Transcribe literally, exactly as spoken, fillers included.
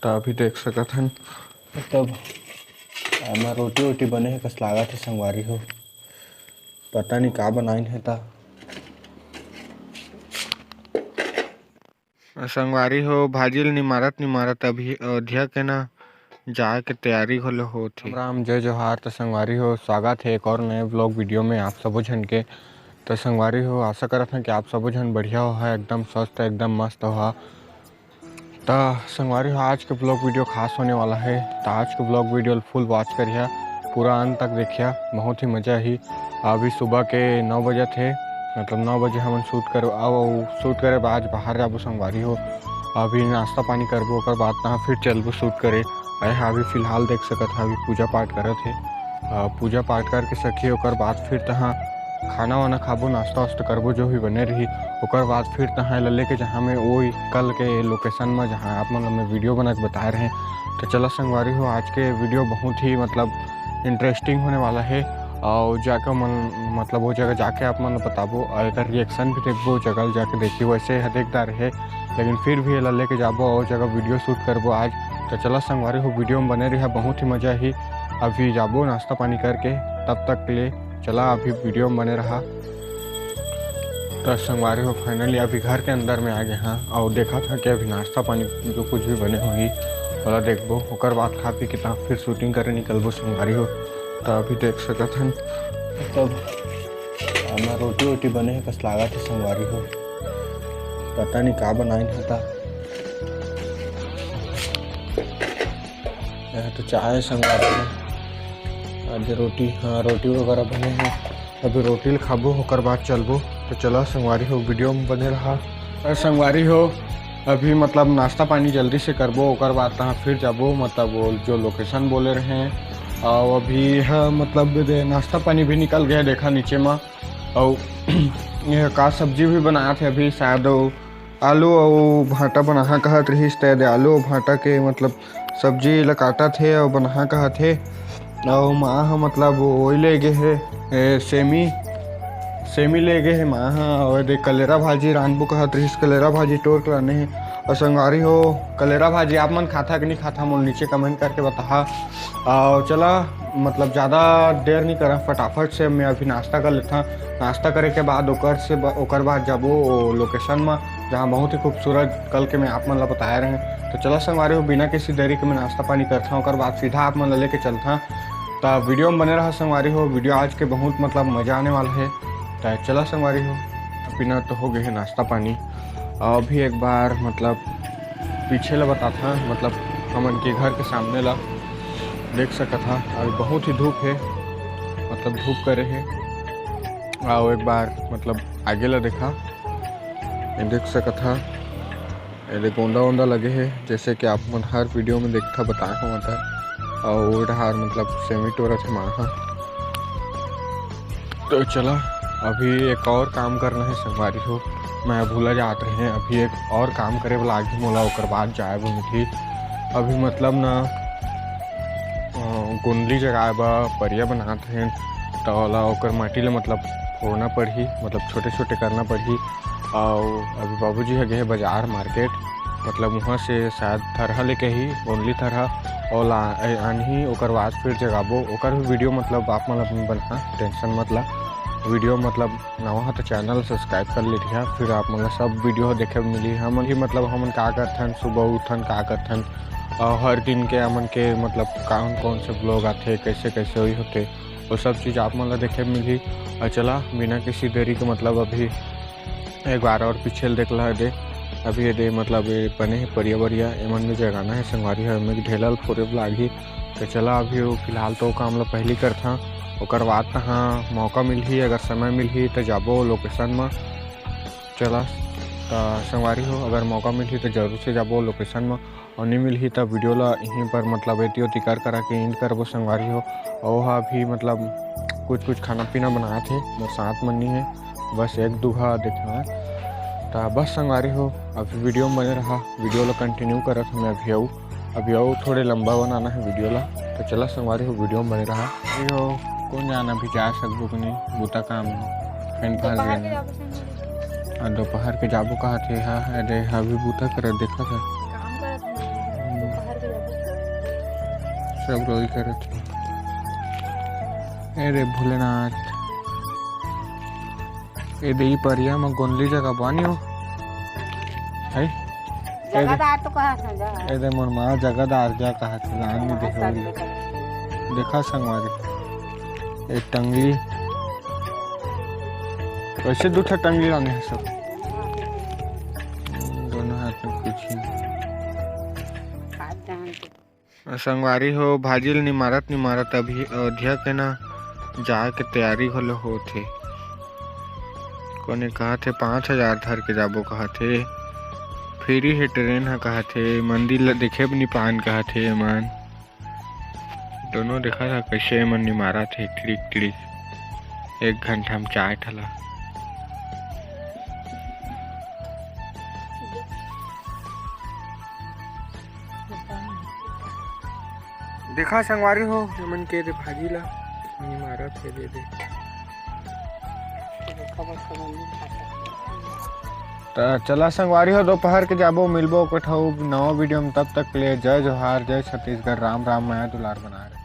त अभी देख सकत हन, मतलब, एमा रोटी वोटी बने हे कस लागत हे संगवारी हो, पता नहीं का बनाइन हे ता। संगवारी हो, भाजी ल निमारत निमारत अभी अयोध्या के ना जाए के तैयारी घलो होत हे। राम राम, जय जोहार। त संगवारी हो, स्वागत हे एक और नए vlog video में आप सबो झन के। त संगवारी हो, आशा करत हन कि आप सबो झन बढ़िया होहा, एकदम स्वस्थ, एकदम मस्त होहा। त संगवारी हो, आज के vlog video खास होने वाला हे, त आज के vlog video ल full watch करिहा, पूरा अंत तक देखिहा, बहुत ही मजा आही। अभी सुबह के नौ बजत हे, मतलब नौ बजे हमन shoot कर, अब shoot करे बाद आज बाहर जाबो संगवारी हो। अभी नाश्ता पानी करबो, ओकर बाद तहाँ फिर चलबो shoot करे। अरे हाँ, अभी फिलहाल देख सकत हा, अभी पूजा पाठ करत हे। अ, पूजा पाठ करके सखी, ओकर बाद फिर तहाँ खाना वाना खाबो, नाश्ता वास्ता करबो, जो भी बने रही। ओकर बाद फिर तहाँ एला लेके जहाँ मैं ओई कल के location में, जहाँ आप मन ल मैं video बना के बताए रहे। तो चला संगवारी हो, आज के video बहुत ही मतलब interesting होने वाला हे। और जाके मन, मतलब वो जगह जाके आप मन ल बताबो और एकर reaction भी देखबो, जगह ल जाके देखी, वैसे हदेकदार हे, लेकिन फिर भी एला लेके जाबो और जगह video shoot करबो आज। तो चला संगवारी हो, video में बने रहा, बहुत ही मजा ही। अभी जाबो नाश्ता पानी करके, तब तक के लिए चला अभी video में बने रहा। तो संगवारी हो, finally अभी घर के अंदर में आ गए हाँ और देखा था कि अभी नाश्ता पानी जो कुछ भी बने होही, ओला देखबो, ओकर बाद खा पी के तहाँ फिर shooting करे निकलबो संगवारी हो। तो अभी देख सकत हन, मतलब, एमा रोटी वोटी बने हे कस लागत हे संगवारी हो, पता नहीं का बनाइन हे ता। यह तो चाय संगवारी हो, आधे रोटी, हाँ, रोटी वगैरह बने हे। अभी रोटी ल खाबो, ओकर बाद चलबो। तो चला संगवारी हो, video में बने रहा। और संगवारी हो, अभी मतलब नाश्ता पानी जल्दी से करबो, ओकर बाद तहाँ फिर जाबो, मतलब वो जो location बोले रहे। और अभी यह मतलब दे नाश्ता पानी भी निकल गया, देखा नीचे में। और यह का सब्जी भी बनात हे अभी, शायद वो आलू अउ भांटा बनाहा कहत रहिस, त एदे आलू अउ भांटा के मतलब सब्जी ल काटत हे अउ बनाहा कहत हे। अउ माँ ह मतलब ओई ले गे हे, ए, सेमी, सेमी ले गे हे माँ ह। अउ एदे कलेरा भाजी रांधबो कहत रहिस, कलेरा भाजी टोर के लाने हे। अउ संगवारी हो, कलेरा भाजी आप मन खाता कि नहीं खाता, मोला नीचे comment करके बताहा। अउ चला, मतलब ज़्यादा देर नहीं करा, फटाफट से मैं अभी नाश्ता कर लेता। नाश्ता करे के बाद ओकर से ब-, ओकर बाद जाबो ओ location में, जहाँ बहुत ही खूबसूरत कल के मैं आप मन ला बताए रहे। तो चला संगवारी हो, बिना किसी देरी के मैं नाश्ता पानी करता, ओकर बाद सीधा आप मन ला लेके चलता। तो video में बने रहा संगवारी हो, video आज के बहुत मतलब मज़ा आने वाला है। तो चला संगवारी हो, बिना तो हो गए है नाश्ता पानी। अभी एक बार मतलब पीछे ला बताथा, मतलब हमन के घर के सामने ला देख सकत हा, अभी बहुत ही धूप है, मतलब धूप करे है। आओ एक बार मतलब आगे ला देखा, ये देख सकत हा, ये गोंदा वोंदा लगे है, जैसे कि आप मन हर video में देखथा बताए हो था। और वो डहार मतलब सेमी टोरत है माँ हा। तो चला, अभी एक और काम करना है संगवारी हो, मैं भूला जात रहे। अभी एक और काम करे वाला आगे मोला, ओकर बाद जाए बर मिलही। अभी मतलब ना, अ, गोंदली जगाए बर परिया बनात रहे, तो ओला ओकर माटी ले मतलब फोड़ना पड़ही, मतलब छोटे छोटे करना पड़ही। और अभी बाबूजी ह गे हे बाजार market, मतलब वहाँ से शायद थरहा लेके ही, गोंदली थरहा, और ला-, ए, आनही, ओकर बाद फिर जगाबो, ओकर भी video मतलब आप मन अपन बना, tension मत ला। Video मतलब नवा हा तो channel subscribe कर लेतिहा, फिर आप मन ला सब video देखे मिली। हमन ही मतलब हमन का करथन, सुबह उठन का करथन, और हर दिन के हमन के मतलब कौन कौन से vlog आथे, कैसे कैसे वही होथे, वो सब चीज़ आप मन ला देखे मिली। और चला बिना किसी देरी के मतलब अभी एक बार और पीछे ल देख ला दे। अभी ये दे मतलब ये बने हे परिया बरिया, एमन में जगाना है संगवारी हो, एमन के ढेला ल फोरे बर लागही। तो चला अभी वो फिलहाल तो वो काम ला पहली करथा, ओकर बाद तहाँ मौका मिलही, अगर समय मिलही तो जाबो location में। चला त संगवारी हो, अगर मौका मिलही तो जरूर से जाबो location में, और नहीं मिलही त video ला यहीं पर मतलब एती ओती कर करा के end करबो संगवारी हो। और वहाँ भी मतलब कुछ कुछ खाना पीना बनाए थे, मोर साथ मन नहीं है, बस एक दूहा देखना है। त बस संगवारी हो, अभी video में बने रहा, video ला continue करत हूँ मैं अभी आऊ। अभी और थोड़े लंबा बनाना है video ला, तो चला संगवारी हो video में बने रहा। अरे हो, कौन जाना अभी जा सकबो कि नहीं, बूता काम है, फेन फान दोपहर के जाबो संग। हाँ, दोपहर के जाबो कहा थे, हाँ, अरे हाँ, अभी बूता कर देखा था। काम करत हूँ। हम्म। दोपहर सब रोई करत हे। ए रे भोलेनाथ, ए दे ई परिया म गोंदली जगह बानी हो। है? ए दे, जगहदार तो कहा था जा। ए दे मोर माँ जगहदार जा कहा था, लान नहीं देखा संगवारी। ए टंगली। वैसे दू ठा टंगली लाने हैं सब। दोनों हाथ में कुछ ही। संगवारी हो, भाजी ल निमारत निमारत अभी अयोध्या के ना जाए के तैयारी घलो होत हे। कोने कहत हे पाँच हजार धर के जाबो कहत हे, फ्री हे ट्रेन ह कहत हे, मंदिर ल देखे ब नि पान कहत हे एमन। दोनों देखत ह कइसे एमन निमारत हे टिड़िक टिड़िक। एक घंटा म चाय ठला। देखा संगवारी हो, एमन के दे भाजी ला निमारत हे दे दे। त चला संगवारी हो, दोपहर के जाबो, मिलबो कठऊ नवा वीडियो में। तब तक के लिए जय जोहार, जय छत्तीसगढ़, राम राम, मया दुलार बनाए रहे।